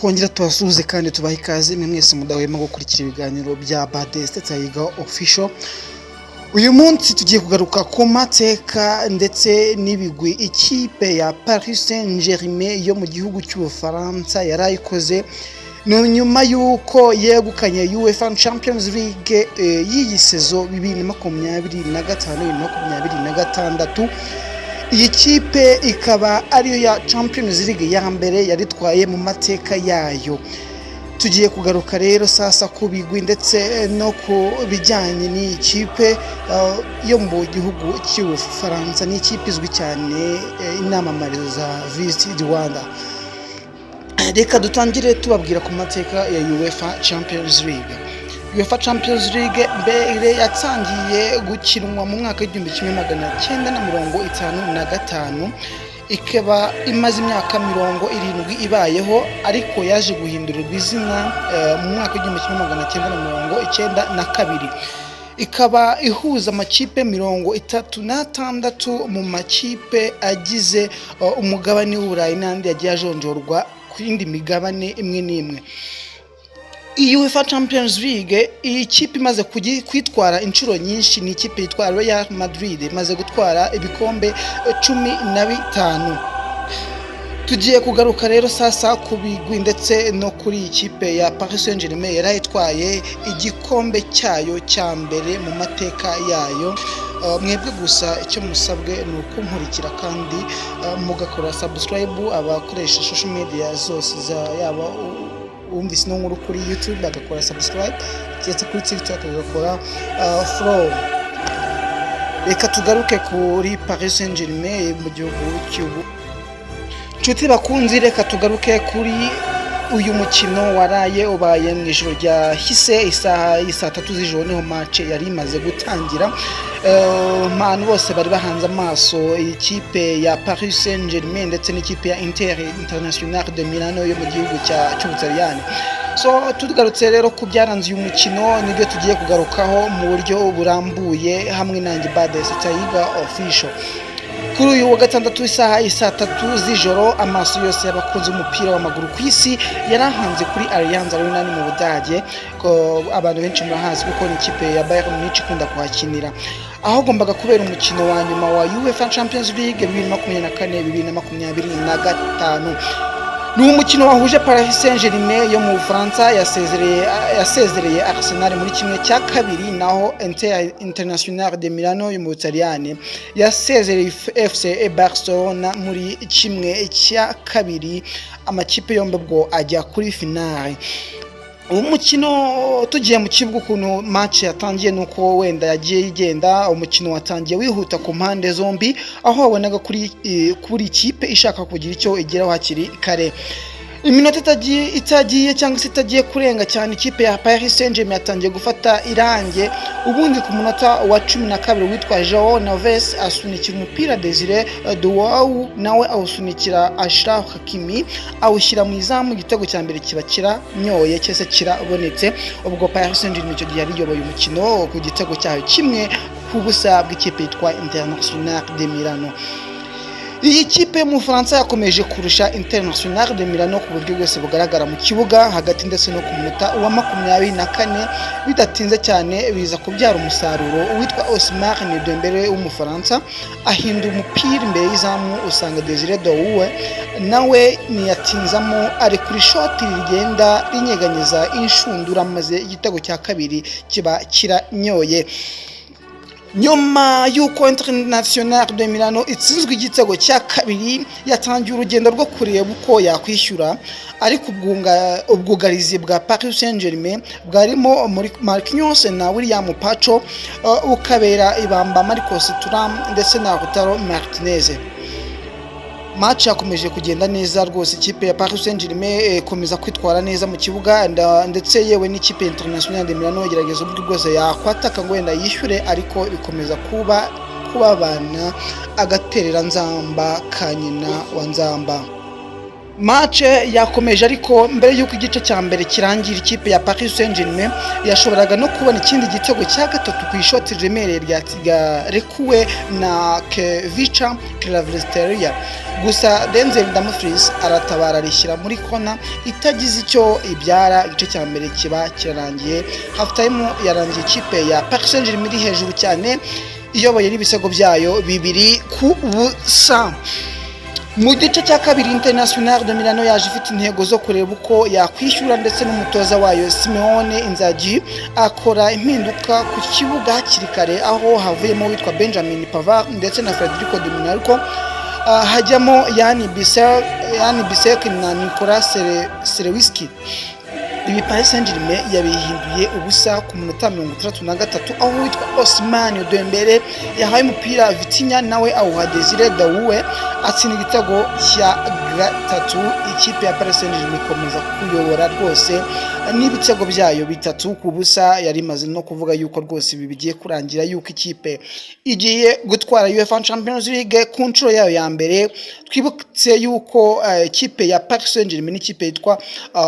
Twongera tubasuhuze kandi tubahe ikaze mwe mwese mudahwema gukurikira ibiganiro bya Badeste Tiger Official. Uyu munsi tugiye kugaruka ku mateka ndetse n'ibigwi ikipe ya Paris Saint-Germain yo mu gihugu cy'Ubufaransa yarayikoze. Ni nyuma y'uko yegukanye UEFA Champions League y'iyi saison 2025, 2026. Iyi kipe ikaba ariyo ya Champions League ya mbere yaritwaye mu mateka yayo. Tugiye kugaruka rero sasa ku bigwi ndetse no ku bijyanye n'iyi kipe yo mu gihugu cy'Ubufaransa. Ni ikipe izwi cyane, inamamariza Visit Rwanda. Reka dutangire tubabwira ku mateka ya UEFA Champions League. UEFA Champions League mbere yatangiye gukinwa mu mwaka w'1955, ikaba imaze imyaka 70 ibayeho, ariko yaje guhindurirwa izina mu mwaka w'1992. Ikaba ihuza amakipe 36 mu makipe agize umugabane w'Uburayi n'andi yagiye ajonjorwa ku yindi migabane imwe n'imwe. Iyi UEFA Champions League, iyi kipe imaze kwitwara inshuro nyinshi ni ikipe yitwa Real Madrid, imaze gutwara ibikombe 15. Tugiye kugaruka rero sasa ku bigwi ndetse no kuri iyi kipe ya Paris Saint-Germain yari itwaye igikombe cyayo cya mbere mu mateka yayo. Mwebwe gusa icyo musabwe ni ukunkurikira kandi mugakora subscribe. Abakoresha social media zose za yaba wumvise ino nkuru kuri YouTube agakora subscribe, ndetse kuri TikTok agakora follow. Reka tugaruke kuri Paris Saint-Germain mu gihugu cy'ubu. Nshuti bakunzi, reka tugaruke kuri uyu mukino waraye ubaye mu ijoro ryahise. Isaha y'isaa 3 z'ijoro niho match yari imaze gutangira. Abantu bose bari bahanze amaso ikipe ya Paris Saint-Germain ndetse n'ikipe ya Inter International de Milano yo mu gihugu cy'Ubutaliyani. So tugarutse rero ku byaranze uyu mukino, nibyo tugiye kugarukaho mu buryo burambuye hamwe nanjye Bades Tiger Official. Kuri uyu wa gatandatu, isaha y'isaa 3 z'ijoro, amaso yose y'abakunzi b'umupira w'amaguru ku isi yarahanze kuri Allianz Arena mu Budage, ko abantu benshi murahazi kuko ni ikipe ya Bayern Munich ikunda kuhakinira, aho agombaga kubera umukino wa nyuma wa UEFA Champions League 2024, 2025. Ni umukino wahuje Paris Saint-Germain yo mu Bufaransa yasezereye Arsenal muri 1/2, naho Inter International de Milano yo mu Butaliyani yasezereye FC Barcelona muri 1/2. Amakipe yombi ubwo ajya kuri finale. Uwo mukino, tugiye mu kibuga, ukuntu match yatangiye nuko wenda yagiye igenda. Umukino watangiye wihuta ku mpande zombi, aho wabonaga kuri ikipe ishaka kugira icyo igeraho hakiri kare. Iminota itagiye cyangwa se itagiye kurenga cyane, ikipe ya Paris Saint-Germain yatangiye gufata irange. Ubundi ku munota wa 12, witwa Joao Neves asunikira umupira Desire Doué, nawe awusunikira Achraf Hakimi, awushyira mu izamu. Igitego cya mbere kiba kiranyoye cyese kirabonetse. Ubwo Paris Saint-Germain icyo gihe yari iyoboye umukino ku gitego cyayo 1-0 bw'ikipe yitwa International de Milano. Iyi kipe yo mu Bufaransa yakomeje kurusha International de Milano ku buryo bwose bugaragara mu kibuga hagati ndetse no ku munota wa 24, bidatinze cyane biza kubyara umusaruro. Uwitwa Ousmane Dembele w'Umufaransa ahinda umupira imbere y'izamu, usanga Desire Doué, nawe ntiyatinzamo, ari kuri shoti rigenda rinyeganyeza inshundura, maze igitego cya kabiri kiba kiranyoye. Nyuma y'uko International de Milano itsinzwe igitego cya kabiri, yatangiye urugendo rwo kureba uko yakwishyura, ariko ubwugarizi bwa Paris Saint-Germain bwarimo Marquinhos na William Pacho bukabera ibamba Marcus Thuram ndetse na Lautaro Martinez. Match yakomeje kugenda neza rwose, ikipe ya Paris Saint-Germain ikomeza kwitwara neza mu kibuga, ndetse yewe n'ikipe International de Milano igerageza uburyo bwose yakwataka ngo wenda yishyure, ariko bikomeza kuba kubabana agaterera nzamba ka nyina wa nzamba. Match yakomeje, ariko mbere y'uko igice cya mbere kirangira, ikipe ya Paris Saint-Germain yashoboraga no kubona ikindi gitego cya gatatu ku ishoti riremereye ryarekuwe na Khvicha Kvaratskhelia. Gusa Denzel Dumfries aratabara, arishyira muri kona itagize icyo ibyara. Igice cya mbere kiba kirarangiye. Half time yarangiye ikipe ya Paris Saint-Germain iri hejuru cyane, iyoboye n'ibitego byayo 2-0. Mu gice cya kabiri, International de Milano yaje ifite intego zo kureba uko yakwishyura, ndetse n'umutoza wayo Simone Inzaghi akora impinduka ku kibuga hakiri kare, aho havuyemo uwitwa Benjamin Pavard ndetse na Federico Dimarco, hajyamo Yann Bisseck na Nicolas Zalewski. Ibi Paris Saint-Germain yabihinduye ubusa ku munota 63, aho uwitwa Ousmane Dembele yahaye umupira Vitinha, nawe awuha Desire Doué, atsinda igitego cya gatatu. Ikipe ya Paris Saint-Germain ikomeza kuyobora rwose n'ibitego byayo 3-0. Yari imaze no kuvuga yuko rwose ibi bigiye kurangira yuko ikipe igiye gutwara UEFA Champions League ku nshuro yayo ya mbere. Twibutse yuko ikipe ya Paris Saint-Germain n'ikipe yitwa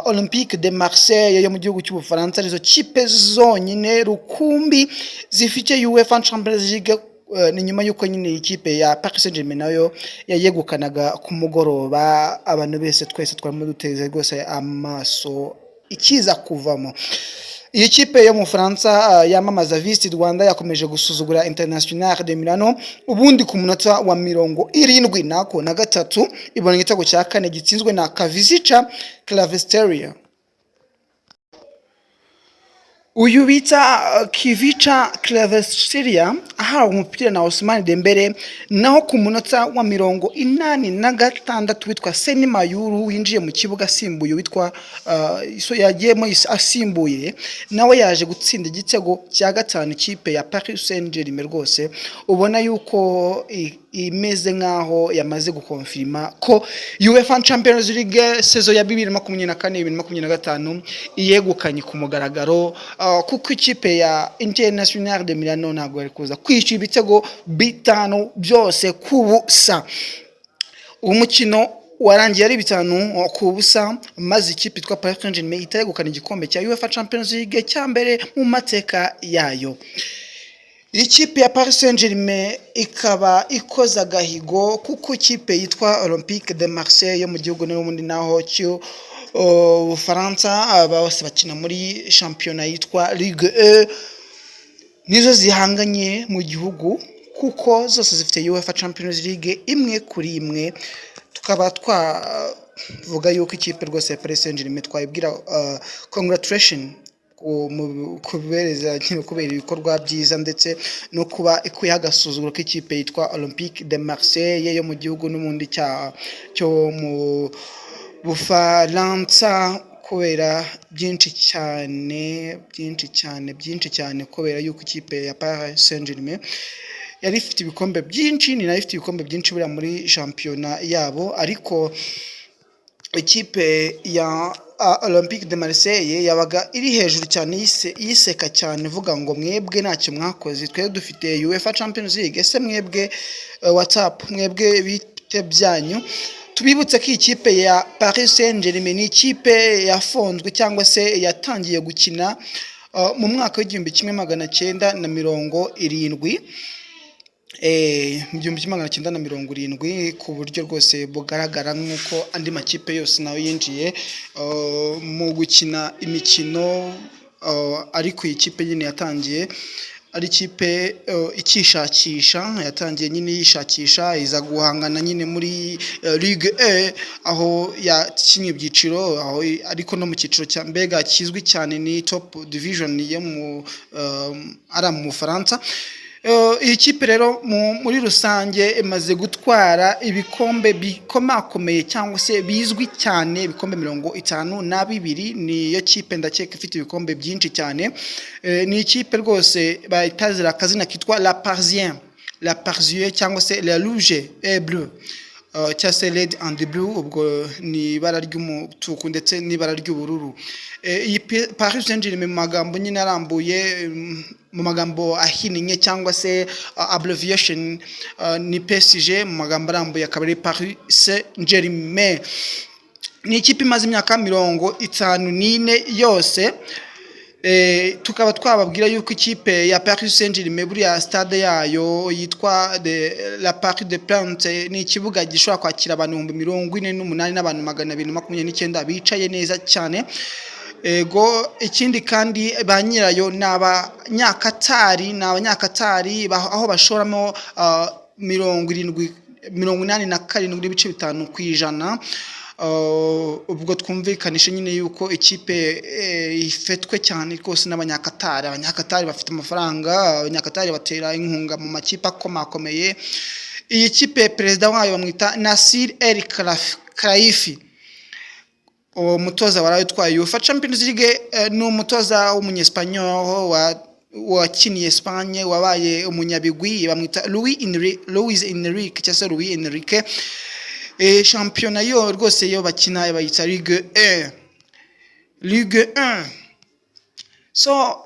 Olympique de Marseille yo mu gihugu cy'Ubufaransa arizo kipe zonyine rukumbi zifite UEFA Champions League. Ni nyuma y'uko nyine iyi kipe ya Paris Saint-Germain nayo yayegukanaga ku mugoroba. Abantu bese twese twarimo duteze rwose amaso ikiza kuvamo. Iyi kipe yo mu Bufaransa yamamaza Visit Rwanda yakomeje gusuzugura International de Milano. Ubundi ku munota wa 73 ibona igitego cya kane gitsinzwe na Khvicha Kvaratskhelia. Uyu bita Khvicha Kvaratskhelia ahawe umupira na Ousmane Dembele. Naho ku munota wa 86, witwa Seni Mayulu winjiye mu kibuga asimbuye witwa so yagiyemo asimbuye, nawe yaje gutsinda igitego cya gatanu. Ikipe ya Paris Saint-Germain rwose ubona yuko imeze nk'aho yamaze gukonfirima ko UEFA Champions League saison ya 2024 2025 iyegukanye ku mugaragaro, kuko ikipe ya International de Milano ntabwo yari kuza kwishyura ibitego bitanu byose ku busa. Umukino warangiye ari 5-0, maze ikipe yitwa Paris Saint-Germain ihita yegukana igikombe cya UEFA Champions League cya mbere mu mateka yayo. Ikipe ya Paris Saint-Germain ikaba ikoze agahigo, kuko ikipe yitwa Olympique de Marseille yo mu gihugu n'ubundi naho cyo Bufaransa, bose bakina muri shampiyona yitwa Ligue 1, nizo zihanganye mu gihugu kuko zose zifite UEFA Champions League imwe kuri imwe. Tukaba twavuga yuko ikipe rwose ya Paris Saint-Germain twayibwira congratulation kubereza kubera ibikorwa byiza, ndetse no kuba ikuyeho agasuzuguro k'ikipe yitwa Olympique de Marseille yo mu gihugu n'ubundi cyo mu Bufaransa, kubera byinshi cyane, byinshi cyane, byinshi cyane, kubera yuko ikipe ya Paris Saint-Germain yari ifite ibikombe byinshi, ni nayo ifite ibikombe byinshi buriya muri shampiyona yabo. Ariko ikipe ya Olympique de Marseille yabaga iri hejuru cyane, yiseka cyane, ivuga ngo: "Mwebwe ntacyo mwakoze, twe dufite UEFA Champions League, ese mwebwe WhatsApp, mwebwe bite byanyu?" Tubibutse ko iyi kipe ya Paris Saint-Germain ni ikipe yafunzwe cyangwa se yatangiye gukina mu mwaka w'1970, mu 1970, ku buryo rwose bugaragara nk'uko andi makipe yose nayo yinjiye mu gukina imikino. Ariko iyi kipe nyine yatangiye ari ikipe ikishakisha, yatangiye nyine yishakisha, iza guhangana nyine muri Ligue 1, aho yakinnye ibyiciro aho, ariko no mu cyiciro cya mbega kizwi cyane ni top division yo mu ari mu Bufaransa. Iyi kipe rero muri rusange imaze gutwara ibikombe bikomakomeye cyangwa se bizwi cyane, ibikombe 52. Niyo kipe ndakeka ifite ibikombe byinshi cyane. Ni ikipe rwose bayitazira akazina kitwa La Parisien, La Parisien cyangwa se La Rouge et Bleu, cyangwa se Red and Blue, ubwo ni ibara ry'umutuku ndetse n'ibara ry'ubururu. Iyi Paris Saint-Germain, mu magambo nyine arambuye, mu magambo ahinnye cyangwa se abbreviation, ni PSG, mu magambo arambuye akaba ari Paris Saint-Germain. Ni ikipe imaze imyaka 54 yose. Tukaba twababwira yuko ikipe ya Paris Saint-Germain, buriya stade yayo yitwa de la Parc des Princes, ni ikibuga gishobora kwakira abantu 48,229 bicaye neza cyane. Ego, ikindi kandi ba nyirayo ni Abanyakatari, ni Abanyakatari, aho bashoramo 70, 87.5%. Ubwo twumvikanisha nyine yuko ikipe ifetwe cyane rwose n'Abanyakatari. Abanyakatari bafite amafaranga, Abanyakatari batera inkunga mu makipe akomakomeye. Iyi kipe perezida wayo bamwita Nasser El Khelaifi. Uwo mutoza waraye utwaye UEFA Champions League ni umutoza w'Umunyespanyol wakiniye Espagne, wabaye umunyabigwi, bamwita Luis Enrique cyangwa se Luis Enrique. Shampiyona yo rwose yo bakina bayita Ligue 1, Ligue 1. So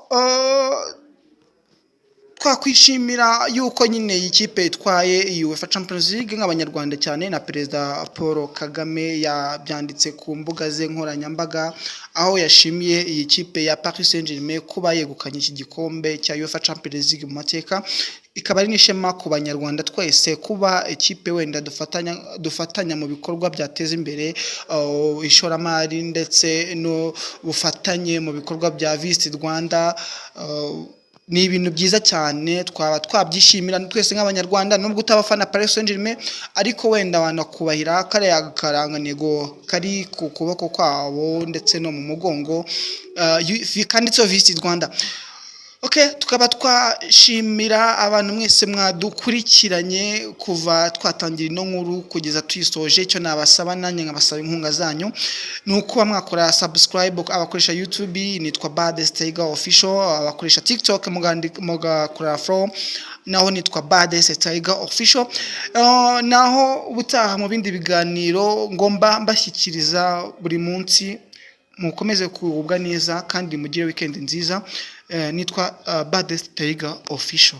twakwishimira yuko nyine iyi kipe itwaye iyi UEFA Champions League nk'Abanyarwanda cyane, na Perezida Paul Kagame yabyanditse ku mbuga ze nkoranyambaga, aho yashimiye iyi kipe ya Paris Saint-Germain kuba yegukanye iki gikombe cya UEFA Champions League mu mateka, ikaba ari n'ishema ku Banyarwanda twese kuba ikipe wenda dufatanya mu bikorwa byateza imbere ishoramari ndetse n'ubufatanye mu bikorwa bya Visit Rwanda. Ni ibintu byiza cyane, twaba twabyishimira twese nk'Abanyarwanda, nubwo utabafana Paris Saint-Germain, ariko wenda wanakubahira kariya karangantego kari ku kuboko kwabo ndetse no mu mugongo kanditseho Visit Rwanda. Okay, tukaba twashimira abantu mwese mwadukurikiranye kuva twatangira ino nkuru kugeza tuyisoje. Icyo nabasaba nanjye nkabasaba inkunga zanyu ni ukuba mwakora subscribe. Abakoresha YouTube nitwa Bades Tiger Official, abakoresha TikTok mugakora follow, naho nitwa Bades Tiger Official. Naho ubutaha mu bindi biganiro ngomba mbashyikiriza buri munsi. Mukomeze kugubwa neza kandi mugire weekend nziza. Nitwa Bades Tiger Official.